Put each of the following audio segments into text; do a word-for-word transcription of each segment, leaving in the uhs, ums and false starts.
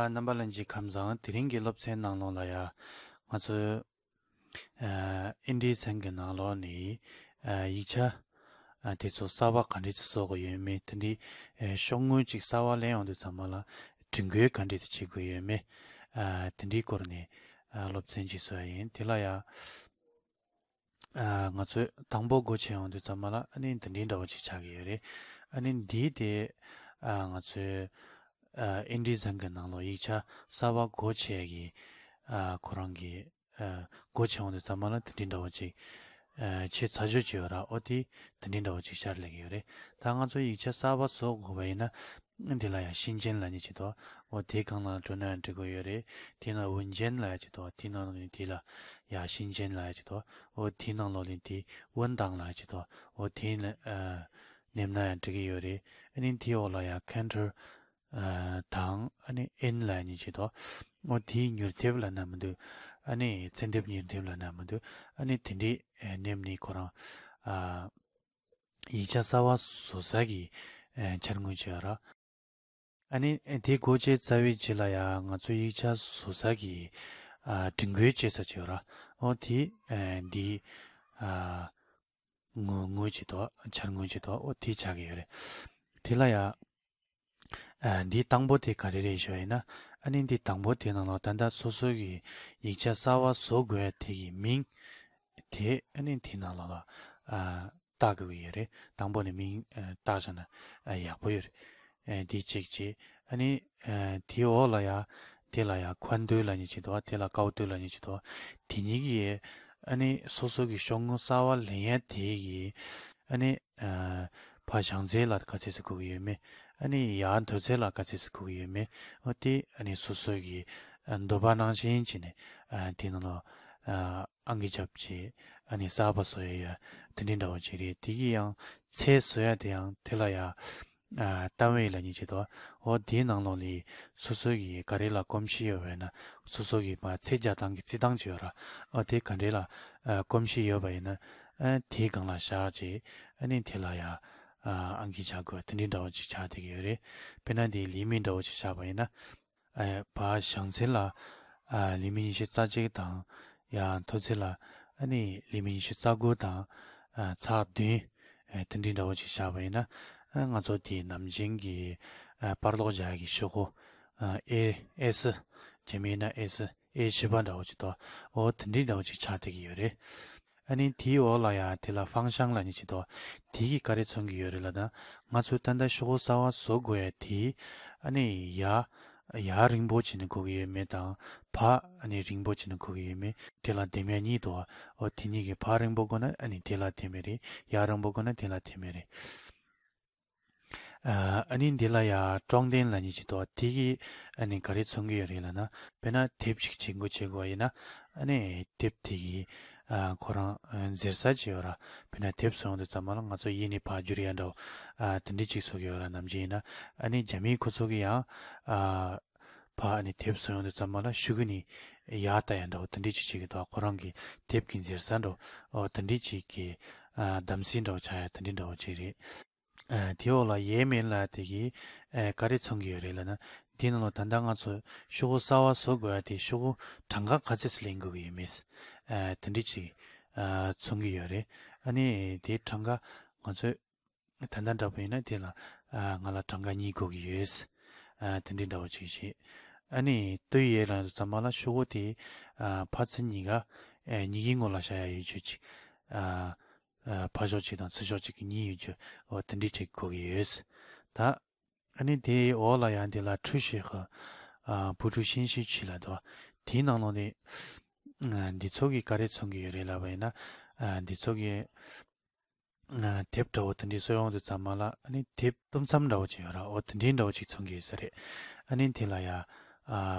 རྣམ་པ་ལྷན་རྒྱས་ཁམས་བཟང་། དེ་རིང་གི་སློབ་ཚན་ནང་ལོགས་ལ་ཡ་ང་ཚོས་ཨ་ཨིན་ཌི་ཡི་ཚན་གྱི་ནང་ལོགས་ནས་ཨ་ཡིག་ཆ་ཨ་དེ་ཚོ་གསར་པ་ག་འདྲས་སེ་བཟོ་དགོས་ཡོད་མེད། དེ་འདྲའི་ཨ་ཤོག་ངོས་གཅིག་གསར་པ་ལེན་ཡོང་དུས་ཙམ་པ་ལ་སྒྲིག་འགོད་ག་འདྲས་སེ་བྱེད་དགོས་ཡོད་མེད། ཨ་དེ་འདྲའི་སྐོར་ནས་ཨ་སློབ་ཚན་གཅིག་བཟོ་ཡ་ཡིན། དེ་ལ་ཡ་ཨ་ང་ཚོས་དང་པོ་སྒོ་ཕྱེ་ཡོང་དུས་ཙམ་པ་ལ་ཨ་ནི་འདི་འདྲའི་འདྲ་བོ་ཅིག་ཆགས་ཀྱི་ཡོད་རེད། ཨ་ནི་འདིའི་དེ་ཨ་ང་ཚོས་ཨ་ཨིན་ཌི་ཡི་ཚན་གྱི་ནང་ལོགས་ཡིག་ཆ་གསར་པ་སྒོ་ཕྱེ་ཡ་གི་ཨ་ཁོ་རང་གི་ཨ་སྒོ་ཕྱེ་ཡོང་དུས་ཙམ་པ་ལ་འདི་འདྲའི་འདྲ་བོ་ཅིག་ཨ་ཕྱེ་ཚར་ཞོར་ཅིག་ཡོད་ར། ཨོ་དེ་འདི་འདྲའི་འདྲ་བོ་ཅིག་ཤར་སླེབས་ཀྱི་ཡོད་རེད། ད་ང་ཚོ་ཡིག་ཆ་གསར་པ་བཟོ་དགོས་པ་ཡིན་ན། འདི་ལ་ཡང་ཤིན་ཅན་ལབ་མཁན་ཅིག་འདུག་འོ་དེའི་སྒང་ལ་འགྲོ་ན་ཡང་འགྲིག་གི་ཡོད་རེད། དེའི་ནང་ཝུན་ཅན་ལབ་ཡ་ཅིག་འདུག་དེའི་ནང་ནས་དེ་ལ་ཡང་ཤིན་ཅན་ལབ་ཡ་ཅིག་འདུག་འོ་དེའི་ནང་ལོགས་ལ་དེ་ཝུན་དང་ལབ་ཡ་ཅིག་འདུག་འོ་དེ་ནས་ཨ་ནེམ་ན་ཡང་འགྲིག་གི་ཡོད་རེད། ཨ་ནི་དེའི་འོག་ལ་ཡང་ཁན་ཊར་ཨ་དང་ཨ་ནི་ཨིན་ལབ་མཁན་ཅིག་འདུག་འོ་དེའི་མྱུར་མཐེབ་ལབ་ན་མི་འདུག་ཨ་ནི་ཚན་ཐེབས་མྱུར་མཐེབ་ལབ་ན་མི་འདུག་ཨ་ནི་དེ་འདྲའི་ཨ་ནེམ་ནས་ཁོ་རང་ཨ་ཡིག་ཆ་གསར་པ་བཟོ་ས་གི་ཨ་འཆར་ངོས་ཅིག་ཡོད་ར། ཨ་ནི་དེ་སྒོ་ཕྱེ་ཚར་བའི་རྗེས་ལ་ཡང་ང་ཚོ་ཡིག་ཆ་བཟོ་ས་གི་ཨ་སྒྲིག་འགོད་བྱེད་ས་ཅིག་ཡོད་ར། འོ་དེ་ཨ་འདི་ཨ་ངོས་ངོས་ཅིག་འདུག་འཆར་ངོས་ཅིག་འདུག་འོ་དེ་ཆགས་ཀྱི་ཡོད་རེད། དེ་ལ་ཡང་ཨ་འདི་དང་པོ་དེ་ག་རེ་རེད་ཞུ་བ་ཡིན་ན། ཨ་ནི་འདི་དང་པོ་དེ་ནང་ལ་ད་ལྟ་སོ་སོ་གི་ཡིག་ཆ་གསར་པ་བཟོ་དགོས་ཡ་དེ་གི་མིང་དེ་ཨ་ནི་དེ་ནང་ལ་ལ་ཨ་བཏགས་དགོས་ཀྱི་ཡོད་རེད། དང་པོ་ནས་མིང་ཨ་བཏགས་བཞག་ན་ཨ་ཡག་པོ་ཡོད་རེད། ཨ་འདི་གཅིག་བྱས། ཨ་ནི་ཨ་དེའི་འོག་ལ་ཡ་དེ་ལ་ཡ་ཁོན་ཏུའུ་ལབ་མཁན་ཅིག་འདུག་དེ་ལ་ཀའོ་ཏུའུ་ལབ་མཁན་ཅིག་འདུག་དེ་གཉིས་ཀྱིས་ཨ་ནི་སོ་སོ་གི་ཤོག་ངོས་གསར་པ་ལེན་ཡ་དེ་གི་ཨ་ནི་ཨ་ཕར་བཞེངས་ཚད་ལ་ག་ཚད་ཙམ་དགོས་ཀྱི་ཡོད་མེད། ཨ་ནི་ཡར་མཐོ་ཚད་ལ་ག་ཚད་ཙམ་དགོས་ཀྱི་ཡོད་མེད། འོ་དེ་ཨ་ནི་སོ་སོ་གི་ཨ་འདོད་པ་ནང་བཞིན་བྱས་ནས་ཨ་དེ་ནང་ལ་ཨ་ཨང་ཀི་བརྒྱབ་བྱས་ཨ་ནི་གསར་པ་བཟོ་ཡ་ཡ་དེ་འདྲའི་འདྲ་བོ་ཅིག་རེད། དེ་གི་ཡང་ཚད་བཟོ་ཡ་དེ་ཡང་དེ་ལ་ཡ་ཨ་ཏམ་ཝེ་ལབ་མཁན་ཅིག་འདུག་འོ་དེའི་ནང་ལོགས་ལ་སོ་སོ་གི་ག་རེ་ལ་གོམས་གཤིས་ཡོད་པ་ཡིན་ན། སོ་སོ་གི་མ་ཚད་རྒྱག་སྟངས་ཀྱི་རྩིས་སྟངས་ཅིག་ཡོད་ར། འོ་དེ་ག་འདྲ་ལ་ཨ་གོམས་གཤིས་ཡོད་པ་ཡིན་ན། ཨ་དེའི་སྒང་ལ་བཞག་བྱས་ཨ་ནི་དེ་ལ་ཡ་ཨ་ཨང་ཀི་བརྒྱབ་དགོས་དེ་འདྲའི་འདྲ་བོ་ཅིག་ཆགས་བསྡད་ཀྱི་ཡོད་རེད། དཔེར་ན་དེ་ལི་མིང་འདྲ་བོ་ཅིག་བཞག་པ་ཡིན་ན། ཨ་ཕར་བཞེངས་ཚད་ལ་ཨ་ལི་མིང་ཉི་ཤུ་རྩ་གཅིག་དང་། ཡར་མཐོ་ཚད་ལ་ཨ་ནི་ལི་མིང་ཉི་ཤུ་རྩ་དགུ་དང་ཨ་ཚེག་བདུན། ཨ་དེ་འདྲའི་འདྲ་བོ་ཅིག་བཞག་པ་ཡིན་ན། ཨ་ང་ཚོ་དེའི་ནམ་རྒྱུན་གྱི་ཨ་པར་ལོག་རྒྱག་ཡ་གི་ཤོག་གུ་ཨ་ཨེ་ཨེ་སི། རྒྱ་མིའི་ནང་ཨེ་སི། ཨེ་བཞི་པ་འདྲ་བོ་ཅིག་འདུག་འོ་དེ་འདྲའི་འདྲ་བོ་ཅིག་ཆགས་བསྡད་ཀྱི་ཡོད་རེད། ཨ་ནི་དེའི་འོག་ལ་ཡ་དེ་ལ་ཧྥང་ཤང་ལབ་མཁན་ཅིག་འདུག་དེ་གིས་ག་རེ་མཚོན་གྱི་ཡོད་རེད་ལབ་ན། ང་ཚོས་ད་ལྟ་ཤོག་གུ་གསར་པ་བཟོ་དགོས་ཡ་དེ་ཨ་ནི་ཡར་ཡར་རིང་པོ་བྱས་ནས་དགོས་ཀྱི་ཡོད་མེད་དང་། ཕར་ཨ་ནི་རིང་པོ་བྱས་ནས་དགོས་ཀྱི་ཡོད་མེད། དེ་ལ་ལྡེམ་ཡ་གཉིས་འདུག་འོ་དེ་གཉིས་ཀྱི་ཕར་རིང་པོ་དགོས་ན་ཨ་ནི་དེ་ལ་ལྡེམ་ཡ་རེད། ཡར་རིང་པོ་དགོས་ན་དེ་ལ་ལྡེམ་ཡ་རེད། ཨ་ཨ་ནི་འདི་ལ་ཡ་ཀྲོང་ཏན་ལབ་མཁན་ཅིག་འདུག་དེ་གིས་ཨ་ནི་ག་རེ་མཚོན་གྱི་ཡོད་རེད་ལབ་ན། དཔེར་ན་དེབ་ཅིག་བྱེད་འགོ་བྱེད་དགོས་པ་ཡིན་ན། ཨ་ནི་དེབ་དེ་གི་ཨ་ཁོ་རང་ཨ་འཛེར་ས་ཅིག་ཡོད་ར། དཔེར་ན་དེབ་བཟོ་ཡོང་དུས་ཙམ་པ་ལ་ང་ཚོ་གཡས་ནས་ཕར་བསྒྱུར་ཡ་འདྲ་བོ་ཨ་དེ་འདྲ་ཅིག་བཟོ་གི་ཡོད་ར། ནམ་རྒྱུན་ཡིན་ན། ཨ་ནི་རྒྱ་མི་ཁོ་ཚོ་གི་ཡང་ཨ་ཕར་ཨ་ནི་དེབ་བཟོ་ཡོང་དུས་ཙམ་པ་ལ་ཤོག་གུ་ནས་ཡར་ལྟ་ཡ་འདྲ་བོ་དེ་འདྲ་ཅིག་བྱེད་ཀྱི་འདུག་ཁོ་རང་གི་དེབ་ཀྱི་འཛེར་ས་འདྲ་བོ་ཨོ་དེ་འདྲ་ཅིག་གི་ཨ་གདམ་གསེས་འདྲ་བོ་ཆགས་ཡ་དེ་འདྲ་འདྲ་བོ་ཅིག་རེད། ཨ་དེའི་འོག་ལ་ཡས་མེན་ལབ་དེ་གིས་ཨ་ག་རེ་མཚོན་གྱི་ཡོད་རེད་ལབ་ན། དེའི་ནང་ལ་ད་ལྟ་ང་ཚོ་ཤོག་གུ་གསར་པ་བཟོ་དགོས་ཡ་དེ་ཤོག་གུ་གྲངས་ཀ་ག་ཚོད་ཙམ་ལེན་དགོས་ཀྱི་ཡོད་མེད། ཨ་དེ་འདྲ་ཅིག་ཨ་མཚོན་གྱི་ཡོད་རེད། ཨ་ནི་དེའི་གྲངས་ཀ་ང་ཚོས་ད་ལྟ་འདྲ་པོ་ཡིན་ན་དེ་ལ་ཨ་ང་ལ་གྲངས་ཀ་གཉིས་དགོས་ཀྱི་ཡོད། ཨ་དེ་འདྲའི་འདྲ་བོ་ཅིག་བྱེད། ཨ་ནི་ཏུའུ་ཡེ་ལབ་དུས་ཙམ་པ་ལ་ཤོག་གུ་དེ་ཨ་ཕར་ཚུར་གཉིས་ཀ་ཨ་གཉིས་ཀའི་ངོ་ལ་བཞག་ཡ་ཡོད་རྒྱུ་ཅིག་ཨ་ཨ་ཕར་ཕྱོགས་གཅིག་དང་ཚུར་ཕྱོགས་གཅིག་གི་གཉིས་ཡོད་རྒྱུ། འོ་དེ་འདྲའི་ཅིག་དགོས་ཀྱི་ཡོད། ད་ཨ་ནི་དེའི་འོག་ལ་ཡང་དེ་ལ་ཁྲུ་ཤེ་ཧེ་ཨ་པུ་ཀྲུའུ་ཤིན་ཤི་ཆི་ལབ་འདུག་དེའི་ནང་ལོགས་ནས་ཨ་འདི་ཚོ་གིས་ག་རེ་མཚོན་གྱི་ཡོད་རེད་ལབ་པ་ཡིན་ན། ཨ་འདི་ཚོ་གིས་ཨ་དེབ་འདྲ་བོ་དེ་འདྲའི་བཟོ་ཡོང་དུས་ཙམ་པ་ལ། ཨ་ནི་དེབ་གཏུམ་མཚམས་འདྲ་བོ་ཅིག་ཡོད་ར། འོ་དེ་འདྲའི་འདྲ་བོ་ཅིག་མཚོན་གྱི་ཡོད་ས་རེད། ཨ་ནི་དེ་ལ་ཡ་ཨ་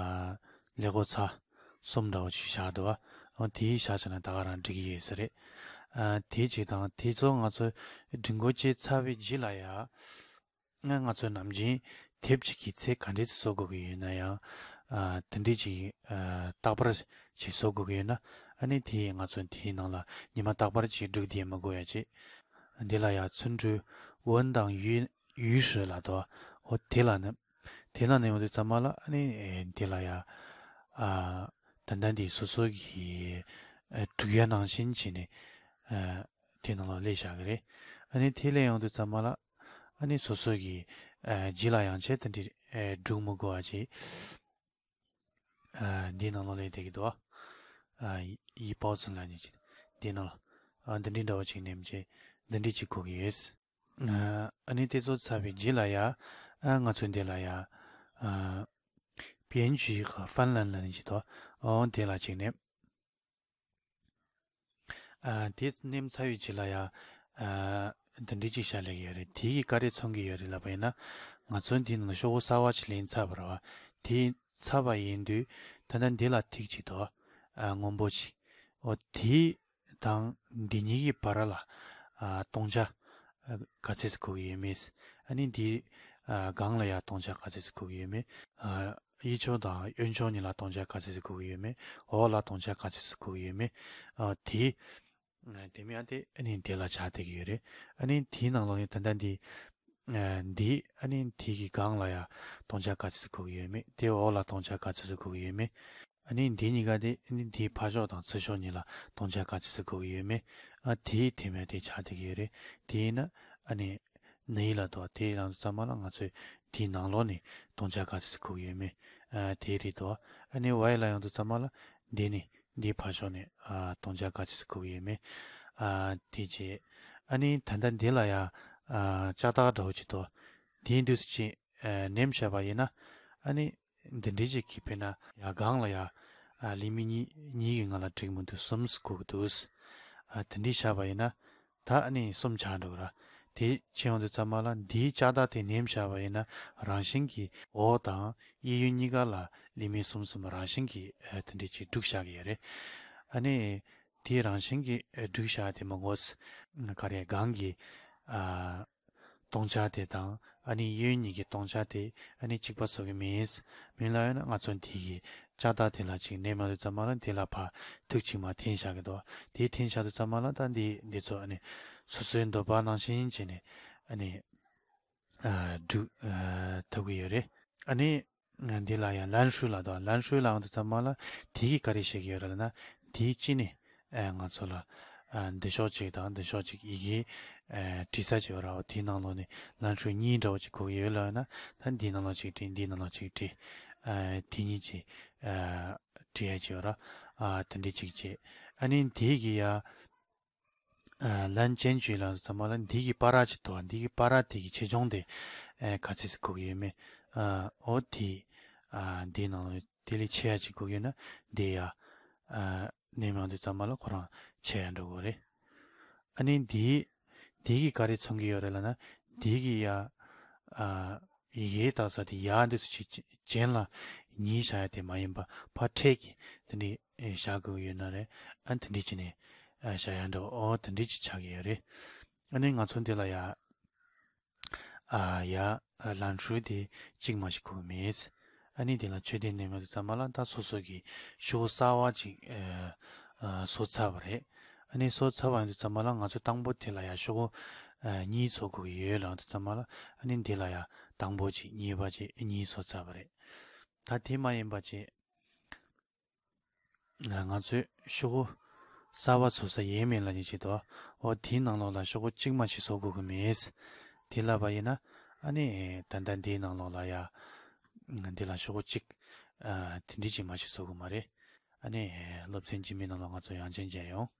ཀླད་ཀོར་ཚར་གསུམ་འདྲ་བོ་ཅིག་བཞག་འདུག་འོ་དེ་བཞག་བྱས་ན་ད་ག་རང་འགྲིག་གི་ཡོད་ས་རེད། ཨ་དེ་གཅིག་དང་། དེ་ཚོ་ང་ཚོ་སྒྲིག་འགོད་བྱས་ཚར་བའི་རྗེས་ལ་ཡ། ང་ང་ཚོ་ནམ་རྒྱུན་དེབ་གཅིག་གི་ཚད་ག་འདྲས་སེ་བཟོ་དགོས་ཀྱི་ཡོད་ན་ཡང་། ཨ་དེ་འདྲས་ཅིག་ཨ་རྟག་པར་ཅིག་བཟོ་དགོས་ཀྱི་ཡོད་ན། ཨ་ནི་དེ་ང་ཚོ་དེའི་ནང་ལ་ཉི་མ་རྟག་པར་ཅིག་འགྲོ་བསྡད་མི་དགོས་ཡ་ཅིག་འདི་ལ་ཡ་ཚུན་ཀྲུའུ་ཝུན་དང་ཡུས་ཡུས་ཧྲི་ལབ་འདུག་འོ་དེ་ལ་ནི་ དེ་ལ་ནས་ཡོང་དུས་ཙམ་པ་ལ་ཨ་ནི་དེ་ལ་ཡ་ཨ་ད་ལྟ་འདི་སོ་སོ་གི་ཨ་སྒྲུག་ཡ་ནང་བཞིན་བྱས་ནས་ཨ་དེ་ནང་ལ་སླེབས་བཞག་གི་རེད། ཨ་ནི་དེ་ལས་ཡོང་དུས་ཙམ་པ་ལ་ཨ་ནི་སོ་སོ་གི་ཨ་རྗེས་ལ་ཡང་བྱས་དེ་འདྲའི་ཨ་སྒྲུག་མི་དགོས་པ་བྱས། ཨ་འདིའི་ནང་ལོགས་ལ་བསྡད་ཀྱི་འདུག་ཨ་ཡི་པའོ་ཚུན་ལ་ནི་ཅི་འདིའི་ནང་ལ་ཨ་འདི་འདྲའི་འདྲ་བོ་ཅིག་ནེམ་ཅེ་འདི་འདྲའི་ཅིག་གོ་གི་ཡོད། ཨ་ཨ་ནི་དེ་ཚོ་ཚར་བའི་རྗེས་ལ་ཡ་ཨ་ང་ཚོ་འདི་ལ་ཡ་ཨ་པིན་ཇི་ཧ་ཧྥན་ལན་ལ་ནི་ཅི་དོ་ཨོ་དེ་ལ་ཅིག་ནེམ། ཨ་དེ་ནེམ་ཚར་བའི་རྗེས་ལ་ཡ་ཨ་འདི་འདྲའི་ཅིག་བཞག་ལེགས་ཡོད་རེད། དེ་གི་ག་རེ་མཚོན་གྱི་ཡོད་རེད་ལབ་པ་ཡིན་ན། ང་ཚོ་འདི་ནང་ཤོག་གུ་གསར་བ་ཅིག་ལེན་ཚར་བ་རེད་བ། དེ་ཚར་བ་ཡིན་དུས་ད་ལྟ་འདི་ལ་ཐིག་ཅིག་དོ་ཨ་སྔོན་པོ་ཅིག་ཨོ་དེ་དང་འདི་གཉིས་ཀྱི་བར་ལ་ཨ་སྟོང་ཆ་ཨ་ག་ཚད་ཅིག་གོ་གི་ཡོད་མེད། ཨ་ནི་འདི་ཨ་སྒང་ལ་ཡ་སྟོང་ཆ་ག་ཚད་ཅིག་གོ་གི་ཡོད་མེད། ཨ་གཡས་ཕྱོགས་དང་གཡོན་ཕྱོགས་གཉིས་ལ་སྟོང་ཆ་ག་ཚད་ཅིག་གོ་གི་ཡོད་མེད། འོག་ལ་སྟོང་ཆ་ག་ཚད་ཅིག་གོ་གི་ཡོད་མེད། ཨ་དེ་ཨ་དེ་མིན་ཨ་དེ་ཨ་ནི་དེ་ལ་ཆགས་བསྡད་ཀྱི་ཡོད་རེད། ཨ་ནི་དེའི་ནང་ལོགས་ནས་ད་ལྟ་འདི་ཨ་འདི་ཨ་ནི་དེ་གི་སྒང་ལ་ཡ་སྟོང་ཆ་ག་ཚད་ཅིག་གོ་གི་ཡོད་མེད། དེ་འོག་ལ་སྟོང་ཆ་ག་ཚད་ཅིག་གོ་གི་ཡོད་མེད། ཨ་ནི་འདི་གཉིས་ཀ་དེ་ཨ་ནི་དེའི་ཕར་ཕྱོགས་དང་ཚུར་ཕྱོགས་གཉིས་ལ་སྟོང་ཆ་ག་ཚད་ཅིག་གོ་གི་ཡོད་མེད། ཨ་དེའི་དེ་མིན་དེ་ཆགས་བསྡད་ཀྱི་ཡོད་རེད། དེ་ཡིན་ན་ཨ་ནི་ནི་ལ་དོ་དེ་རང་ཚོ་ཚང་མ་ལ་ང་ཚོས་དེའི་ནང་ལོགས་ནས་སྟོང་ཆ་ག་ཚད་ཅིག་གོ་གི་ཡོད་མེད། ཨ་དེ་རེད་དོ། ཨ་ནི་ཝའི་ལ་ཡོང་དུས་ཙམ་པ་ལ་འདི་ནི་འདིའི་ཕར་ཕྱོགས་ནས་ཨ་སྟོང་ཆ་ག་ཚད་ཅིག་གོ་གི་ཡོད་མེད། ཨ་དེ་རྗེས་ཨ་ནི་ད་ལྟ་འདི་ལ་ཡ་ཨ་ལྕགས་ཐག་འདྲ་བོ་ཅིག་དོ། དེའི་དུས་སུ་ཅིག་ཨ་ནེམ་བཞག་པ་ཡིན་ན་ཨ་ནི་འདི་འདྲའི་ཅིག་གི་དཔེར་ན་ཡ་སྒང་ལ་ཡ་ཨ་ལི་མི་གཉིས་གཉིས་ཀྱི་ངང་ལ་འགྲིག་མི་འདུག་གསུམ་གོ་གི་འདུག་ཨ་དེ་འདྲའི་བཞག་པ་ཡིན་ན། ད་ཨ་ནི་གསུམ་ཆགས་འགྲོ་གི་ར། དེ་ཕྱིན་ཡོང་དུས་ཙམ་པ་ལ་འདིའི་ལྕགས་ཐག་དེ་ནེམ་བཞག་པ་ཡིན་ན་རང་བཞིན་གྱིས་འོག་དང་གཡས་གཡོན་གཉིས་ཀ་ལ་ལི་མི་གསུམ་གསུམ་རང་བཞིན་གྱིས་ཨ་དེ་འདྲའི་ཅིག་འགྲིག་བཞག་གི་ཡོད་རེད། ཨ་ནི་དེ་རང་བཞིན་གྱིས་ཨ་འགྲིག་བཞག་དེ་མ་གོ་ས་ག་རེ་སྒང་གི་ཨ་སྟོང་ཆ་དེ་དང་ཨ་ནི་གཡས་གཡོན་གཉིས་ཀྱི་སྟོང་ཆ་དེ་ཨ་ནི་གཅིག་པ་བཟོ་གི་མིན། མིན་ལབ་ཡོད་ན་ང་ཚོ་འདི་གི་ལྕགས་ཐག་དེ་ལ་ཅིག་ནེམ་ཡོང་དུས་ཙམ་པ་ལ་དེ་ལ་ཕར་ཐིག་ཅིག་མར་འཐེན་བཞག་གི་འདུག་དེ་འཐེན་བཞག་དུས་ཙམ་པ་ལ་ད་འདི་འདི་ཚོ་ཨ་ནི་སོ་སོའི་འདོད་པ་ནང་བཞིན་བྱས་ནས་ཨ་ནི་ཨ་འགྲིག་ཨ་ཐུབ་ཀྱི་ཡོད་རེད། ཨ་ནི་འདི་ལ་ཡང་ལན་ཧྲུའུ་ལབ་འདུག་ལན་ཧྲུའུ་ལབ་ཡོང་དུས་ཙམ་པ་ལ་དེ་གིས་ག་རེ་བཤད་ཀྱི་ཡོད་རེད་ལབ་ན། དེའི་སྤྱི་ནས་ཨ་ང་ཚོ་ལ་ཨ་འདི་ཕྱོགས་གཅིག་དང་འདི་ཕྱོགས་གཅིག་ཡི་གེ་ཨ་བྲིས་ས་ཅིག་ཡོད་རེད་བ། དེའི་ནང་ལོགས་ནས་ལན་ཧྲུའུ་གཉིས་འདྲ་བོ་ཅིག་གོ་གི་ཡོད་ལབ་ན། ད་འདིའི་ནང་ལོགས་གཅིག་བྲིས། འདིའི་ནང་ལོགས་གཅིག་བྲིས། ཨ་དེ་གཉིས་ཀྱིས་ཨ་བྲིས་ཡ་ཅིག་ཡོད་རེད། ཨ་དེ་འདྲས་ཅིག་བྱས། ཨ་ནི་དེ་གི་ཡ་ཨ་ལན་ཅན་ཅུའི་ལ་ཚང་མ་ལ་འདི་གི་བར་ཅིག་དོ། འདི་གི་བར་དེ་གི་ཆེ་ཆུང་དེ་ཨ་ག་ཚོད་ཅིག་གོ་གི་ཡོད་མེད། ཨ་ཨོ་དེ་ཨ་འདིའི་ནང་ལ་དེ་ལས་ཆེ་ཡ་ཅིག་གོ་གི་ཡོད་ན་འདི་ཡ་ཨ་ནེམ་ཡོང་དུས་ཙམ་པ་ལ་ཁོ་རང་ཆེ་ཡ་འགྲོ་གི་རེད། ཨ་ནི་འདི་འདི་གིས་ག་རེ་མཚོན་གྱི་ཡོད་རེད་ལབ་ན། འདི་གི་ཡ་ཨ་ཡི་གེ་བཏགས་ས་དེ་ཡ་འདི་ཚོ་ཅིག་གྱེན་ལ་གཉིས་བཞག་ཡ་དེ་མ་ཡིན་པ་ཕར་འཕྲེད་ཀྱིས་དེ་འདྲའི་བཞག་དགོས་ཀྱི་ཡོད་ན་རེད། ཨ་དེ་འདྲའི་བྱས་ནས་ཨ་བཞག་ཡ་འདྲ་བོ་ཨོ་དེ་འདྲའི་ཅིག་ཆགས་ཀྱི་ཡོད་རེད། ཨ་ནི་ང་ཚོ་འདི་ལ་ཡ་ཨ་ཡ་ལན་ཧྲུའུ་དེ་གཅིག་མ་ཞིག་གོ་གི་མེད། ཨ་ནི་དེ་ལ་མཆོད་རྟེན་ནེམ་ཡོང་དུས་ཙམ་པ་ལ་ད་སོ་སོ་གི་ཤོག་གུ་གསར་བ་ཅིག་ཨ་ཨ་བཟོ་ཚར་བ་རེད། ཨ་ནི་བཟོ་ཚར་བ་ཡིན་དུས་ཙམ་པ་ལ་ང་ཚོ་དང་པོ་དེ་ལ་ཡ་ཤོག་གུ་ཨ་གཉིས་བཟོ་དགོས་ཀྱི་ཡོད་ལབ་དུས་ཙམ་པ་ལ། ཨ་ནི་འདི་ལ་ཡ་དང་པོ་ཅིག་གཉིས་པ་ཅིག་གཉིས་བཟོ་ཚར་བ་རེད། ད་དེ་མ་ཡིན་པ་ཅིག་ང་ང་ཚོས་ཤོག་གུ་གསར་བ་བཟོ་ས་ཡས་མས་ལབ་མཁན་ཅིག་འདུག་ཨོ་དེའི་ནང་ལོགས་ལ་ཤོག་གུ་གཅིག་མ་ཞིག་བཟོ་དགོས་ཀྱི་མེད། དེ་ལབ་པ་ཡིན་ན་ཨ་ནི་ད་ལྟ་འདིའི་ནང་ལོགས་ལ་ཡ་འདི་ལ་ཤོག་གུ་གཅིག་ཨ་དེ་འདྲའི་ཅིག་མ་ཞིག་བཟོ་དགོས་མ་རེད། ཨ་ནི་སློབ་ཚན་རྗེས་མའི་ནང་ལ་ང་ཚོ་ཡང་ཅིག་མཇལ་ཡོང་།